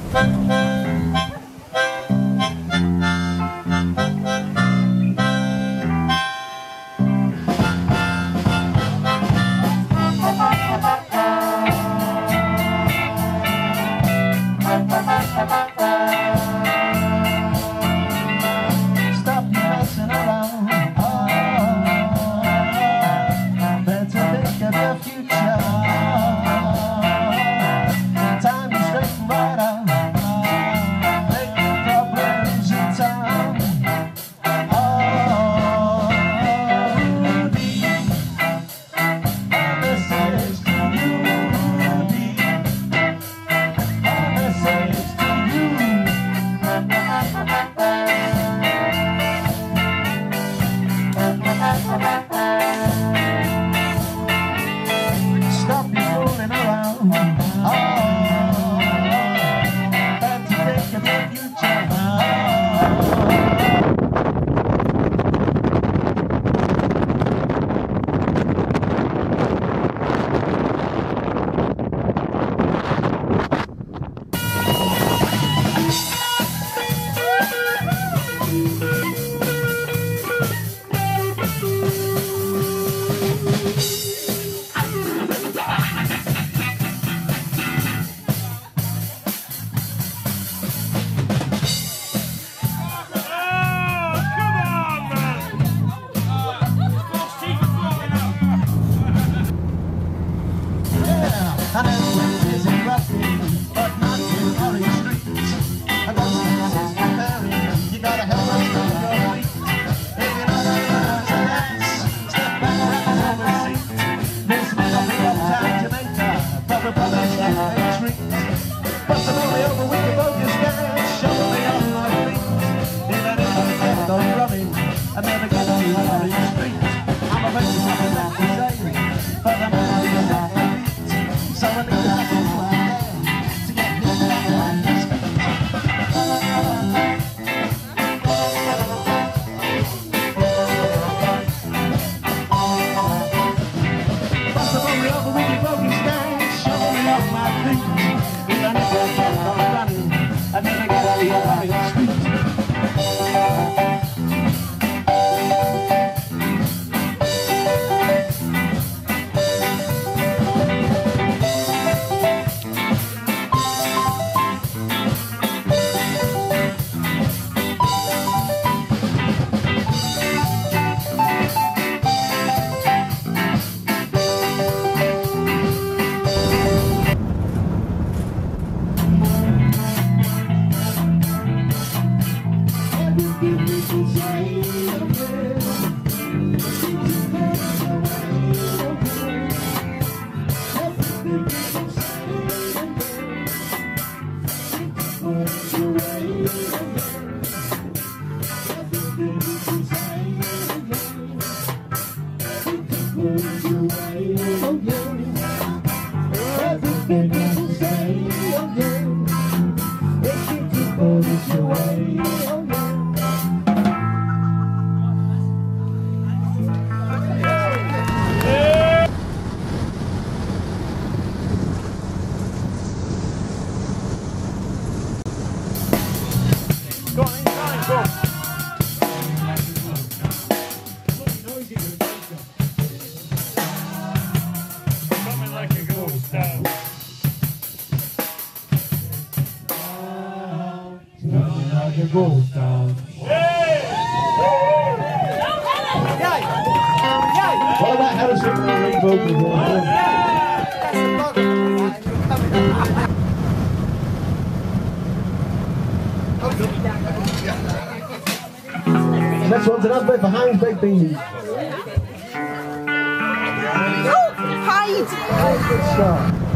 Stop you messing around. Oh, better think of your future. Time to straighten right out. Make problems in town. Oh, Rudy, a message to you, Rudy. A message to you. Stop you fooling around. Oh, better think of your future. Oh. And earthquake is erupting, but not in Orange Street. A ghost dance is preparing, you gotta help us with your feet. If you're not gonna dance, step back, have a seat. This may not be uptown Jamaica, but the brothers get a treat. Bust the movie over with your bogus dance, shovel me on my feet. Even if I kept on running, I never get to Orange Street. I'm afraid there's nothing left to say, but I'm only at my feet. So I need to have you out there to get me back on his feet. Bust the movie over with your bogus dance, shovel me off my feet. Even if I kept on running, I never get to Orange Street. Everything people say, oh yeah, they seem to put it away, oh yeah. Go on, inside, go. Coming like a ghost town. Coming like a ghost town. What about Harrison on the lead vocals? Next one's an advert for Heinz Baked Beans. Oh, hide! Good start.